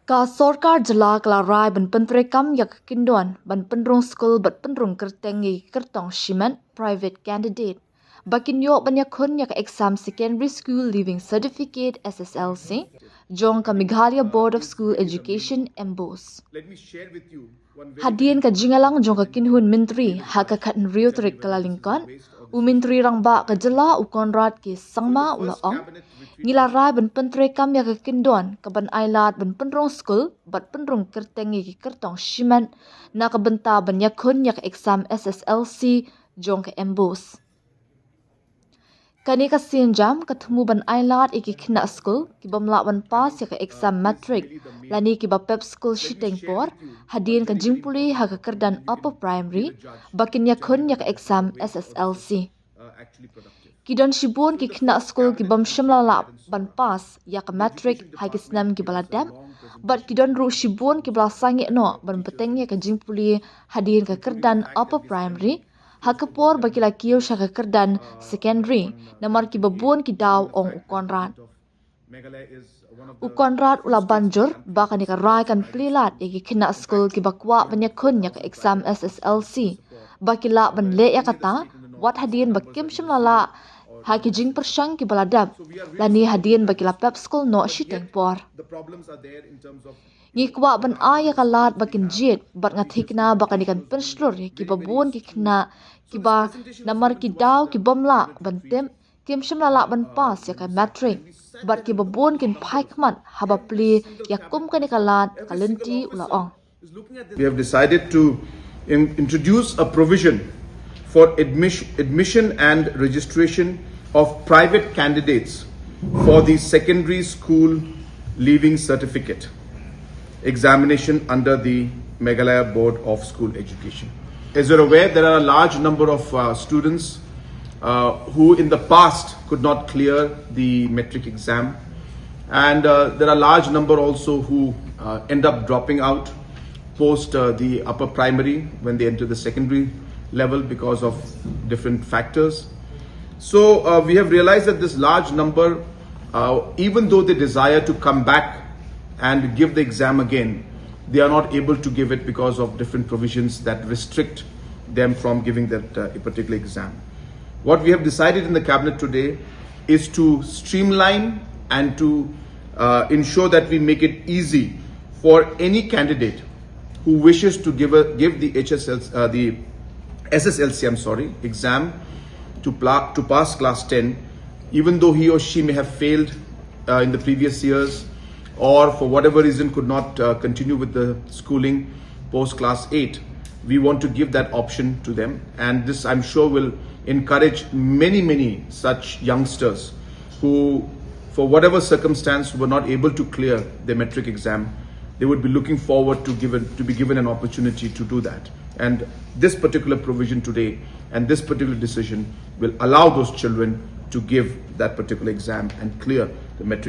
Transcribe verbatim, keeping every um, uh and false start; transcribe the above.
Ka sorkar jylla ka la rai ban pyntreikam ïa ka kyndon ban pynrung skul bad pynrung kyrteng ïa ki kyrtong shimet private candidate ba kin ïoh ban ïakhun ïa ka exam Secondary School Leaving Certificate, S S L C, jong ka Meghalaya Board of School Education, MBOSE. Hadien ka jingïalang jong ka kynhun myntri ha ka khathynriew tarik Kyllalyngkot, u Myntri Rangbah ka jylla u Conrad K Sangma u la ong, ngi la rai ban pyntreikam ïa ka kyndon ka ban ailad ban pynrung skul bad pynrung kyrteng ïa ki kyrtong shimet na ka bynta ban ïakhun ïa ka exam S S L C jong ka MBOSE. Kane ka sienjam ka thmu ban ailad ïa ki khynnah skul ki bym lah ban pass ïa ka exam matric lane ki ba pep skul shiteng por hadien ka jingpule ha ka kyrdan upper primary ba kin ïakhun ïa ka exam S S L C. Ki don shibun ki khynnah skul ki bym shym la lah ban pass ïa ka matric ha ki snem ki ba la dep, bad ki don ruh shibun ki ba la sangeh noh ban bteng ïa ka jingpule hadien ka kyrdan upper primary ha ka por ba ki la kiew sha ka kyrdan secondary, namar ki ba bun ki daw, ong u Conrad. U Conrad u la ban jur ba kane ka rai kan plie lad ïa ki khynnah skul ki ba kwah ban ïakhun ïa ka exam S S L C ba ki lah ban leh ïa kata wat hadien ba kim shym la lah ha ki jingpyrshang ki ba la dep lane hadien ba ki la pep skul noh shiteng por. Ngi kwah ban ai ïa ka lad ba kin jied bad nga thikna ba kane kan pynshlur ïa ki ba bun ki khynnah ki ba namar ki daw ki bym lah ban tip kim shym la lah ban pass ïa ka matric bad ki ba bun kin phai khmat haba plie ïa kum kane ka lad, ka lynti u la ong. We have decided to in- introduce a provision for admission, admission and registration of private candidates for the secondary school leaving certificate examination under the Meghalaya Board of School Education. As you're aware, there are a large number of uh, students uh, who in the past could not clear the matric exam, and uh, there are a large number also who uh, end up dropping out post uh, the upper primary when they enter the secondary level because of different factors. So uh, we have realized that this large number, uh, even though they desire to come back and give the exam again, they are not able to give it because of different provisions that restrict them from giving that uh, particular exam. What we have decided in the cabinet today is to streamline and to uh, ensure that we make it easy for any candidate who wishes to give a, give the H S L, uh, the S S L C, I'm sorry, exam to, pla- to pass class ten, even though he or she may have failed uh, in the previous years, or for whatever reason could not uh, continue with the schooling post class eight. We want to give that option to them, and this, I'm sure, will encourage many, many such youngsters who, for whatever circumstance, were not able to clear the matric exam. They would be looking forward to given to be given an opportunity to do that. And this particular provision today and this particular decision will allow those children to give that particular exam and clear the matric